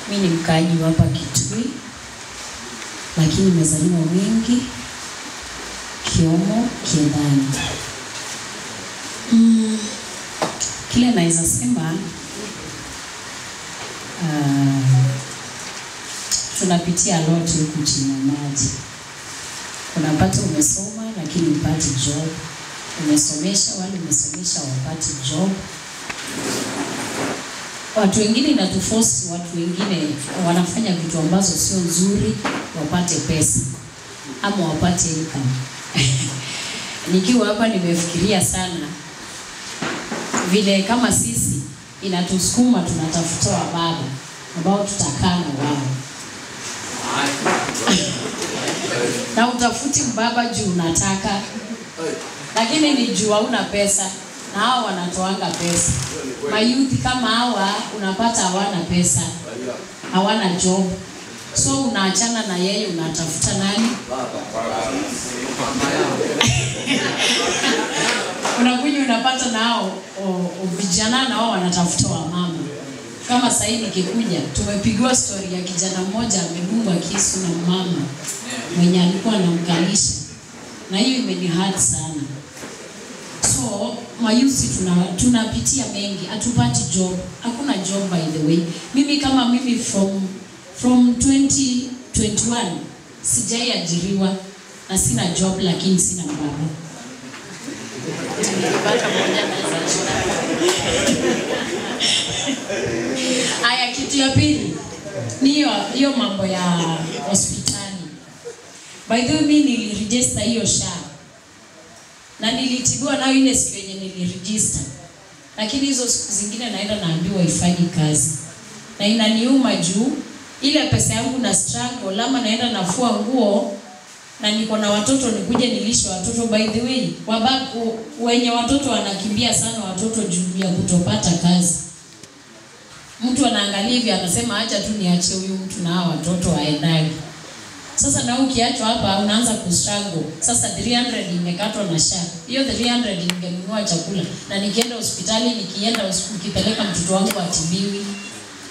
Mi ni mkaaji wa hapa Kitui, lakini nimezaliwa Mwingi, Kiomo, Kiendani. Kile naweza sema, tunapitia lot huku chini ya maji. Unapata umesoma lakini hupati job, umesomesha wale umesomesha wapati job. Watu wengine inatuforce, watu wengine wanafanya vitu ambazo sio nzuri wapate pesa ama wapate income. Nikiwa hapa nimefikiria sana vile kama sisi inatusukuma tunatafuta wababa ambao tutakaa na wao. Na utafuti mbaba juu unataka, lakini ni juu hauna pesa, na hao wanatoanga pesa. Mayouth kama hawa unapata hawana pesa, hawana job. So unaachana na yeye, unatafuta nani? Unakuja unapata nao vijana nao wanatafuta wamama. Kama sasa hivi nikikuja, tumepigiwa story ya kijana mmoja amedungwa kisu na mama mwenye alikuwa anamkalisha. Na hiyo imeni hurt sana. So mayusi tunapitia mengi, hatupati job. Hakuna job by the way. Mimi kama mimi from 2021 sijaiajiriwa na sina job, lakini sina baba. Nikipata moja naweza chuna. Aya, kitu ya pili ni hiyo mambo ya hospitali. By the way, mimi niliregister hiyo SHA na nilitibiwa nayo ile siku yenye niliregister, lakini hizo siku zingine naenda naambiwa ifanyi kazi, na inaniuma juu ile pesa yangu na struggle, lama naenda nafua nguo na niko na watoto, nikuje nilishe watoto. By the way, wababu wenye watoto wanakimbia sana watoto juu ya kutopata kazi. Mtu anaangalia hivi anasema acha tu niache huyu mtu na hawa watoto waendage. Sasa na ukiachwa hapa unaanza kustruggle. Sasa 300 imekatwa na SHA. Hiyo 300 ningenunua chakula, na nikienda hospitali, nikienda nikipeleka mtoto wangu atibiwi.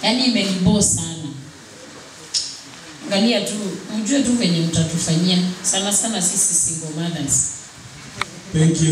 Yaani imenibo sana. Angalia tu, mjue tu venye mtatufanyia. Sana sana sisi single mothers. Thank you.